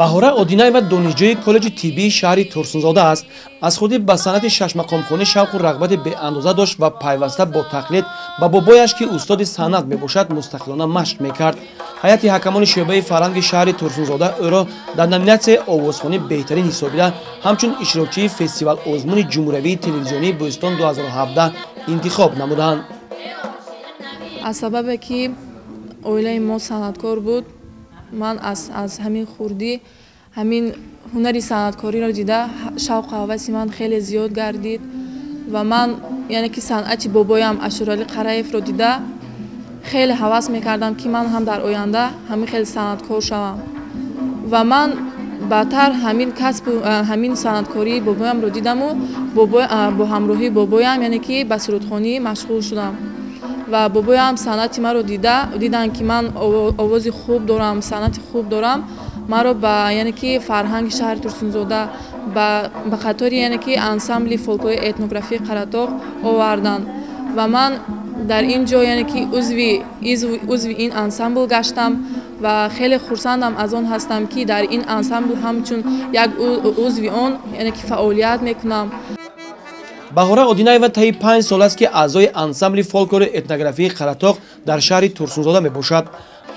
Баҳора Одинаева донишҷӯи коллеҷи тиббии шаҳри Турсунзода аст. Аз худӣ ба санъати шашмақомхонӣ шавқу рағбати беандоза дошт ва пайваста бо тақлид ба бобояш, ки устоди санъат мебошад, мустақилона машқ мекард. Ҳайати ҳакамони шӯъбаи фарҳанги шаҳри Турсунзода ӯро дар номинатсияи овозхонӣ беҳтарин ҳисобида, ҳамчун иштирокчии фестивал озмуни ҷумҳуриявии телевизионии Бӯстон 2017 интихоб намуданд. Аз сабабе ки оилаи мо санъаткор буд, ман аз ҳамин хурдӣ ҳамин ҳунари санъаткориро дида, шавқу ҳаваси ман хеле зиёд гардид ва ман, яъне ки, санъати бобоям Ашуралӣ Қараевро дида, хеле ҳавас мекардам, ки ман ҳам дар оянда ҳамин хеле санъаткор шавам. Ва ман баъдтар ҳамин касбу ҳамин санъаткории бобоямро дидаму бо ҳамроҳии бобоям, яъне ки, ба сурудхонӣ машғул шудам. Ва бобоям санъати маро дида, диданд, ки ман овози хуб дорам, санъати хуб дорам, маро ба, яъне ки, фарҳанги шаҳри Турсунзода, ба қатори, яъне ки, ансамбли фолклори этнографии Қаратоғ оварданд. Ва ман дар ин ҷо, яъне ки, узви ин ансамбл гаштам ва хеле хурсандам аз он ҳастам, ки дар ин ансамбл ҳамчун як узви он, яъне ки, фаъолият мекунам. Баҳора Одинаева таи 5 сол аст, ки аъзои ансамбли фолклори этнографии Қаратоғ дар шаҳри Турсунзода мебошад.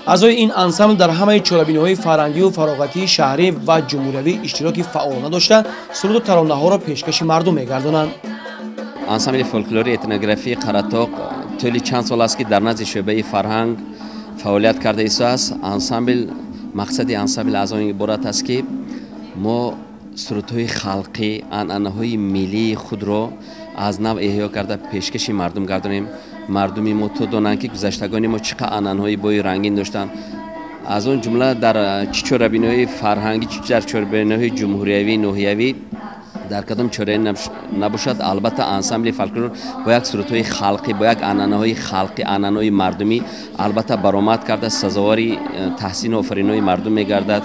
Аъзои ин ансамбл дар ҳамаи чорабиниҳои фарҳангию фароғатии шаҳрӣ ва ҷумҳуриявӣ иштироки фаъолона дошта, суруду таронаҳоро пешкаши мардум мегардонанд. Ансамбли фолклори этнографии Қаратоғ тӯли чанд сол аст, ки дар назди шӯъбаи фарҳанг фаъолият карда истодааст. Ансамбл, мақсади ансамбл аз он иборат аст, ки мо сурудҳои халқӣ, анъанаҳои миллии худро аз нав эҳё карда, пешкаши мардум гардонем. Мардуми мо то донанд, ки гузаштагони мо чӣ қадр анъанаҳои бои рангин доштанд. Аз он ҷумла дар чӣ чорабиниҳои фарҳангӣ, чӣ дар чорабиниҳои ҷумҳуриявӣ, ноҳиявӣ, дар кадом чорабинӣ набошад, албатта, ансамбли фолклор бо як сурудҳои халқӣ, бо як анъанаҳои халқӣ, анъанаҳои мардумӣ, албатта, баромад карда, сазовори таҳсину офаринҳои мардум мегардад.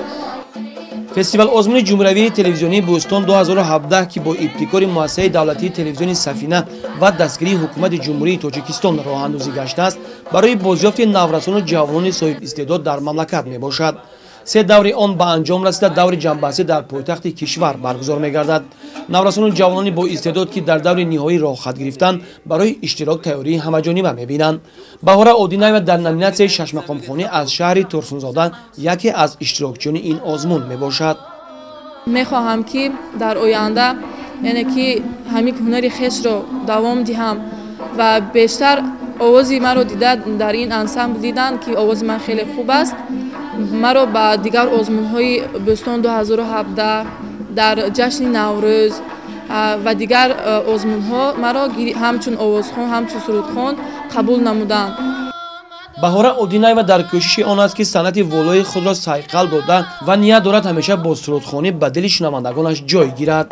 Фестивал озмуни ҷумҳуриявии телевизионии Бӯстон 2017, ки бо ибтикори муассисаи давлатии телевизиони Сафина ва дастгирии ҳукумати Ҷумҳурии Тоҷикистон роҳандозӣ гаштааст, барои бозёфти наврасону ҷавонони соҳибистеъдод дар мамлакат мебошад. Се даври он ба анҷом расида, даври ҷамъбастӣ дар пойтахти кишвар баргузор мегардад. Наврасону ҷавонони боистеъдод, ки дар даври ниҳоӣ роҳхат гирифтанд, барои иштирок тайёрии ҳамаҷониба мебинанд. Баҳора Одинаева дар номинатсияи шашмақомхонӣ аз шаҳри Турсунзода яке аз иштирокчиёни ин озмун мебошад. Мехоҳам, ки дар оянда, яъне ки, ҳамин ҳунари хешро давом диҳам. Ва бештар овози маро дида, дар ин ансамбл диданд, ки овози ман хеле хуб аст, маро ба дигар озмунҳои Бӯстон 2017, дар ҷашни Наврӯз ва дигар озмунҳо маро ҳамчун овозхон, ҳамчун сурудхон қабул намуданд. Баҳора Одинаева дар кӯшиши он аст, ки санъати волои худро сайқал дода ва ният дорад, ҳамеша бо сурудхонӣ ба дили шунавандагонаш ҷой гирад.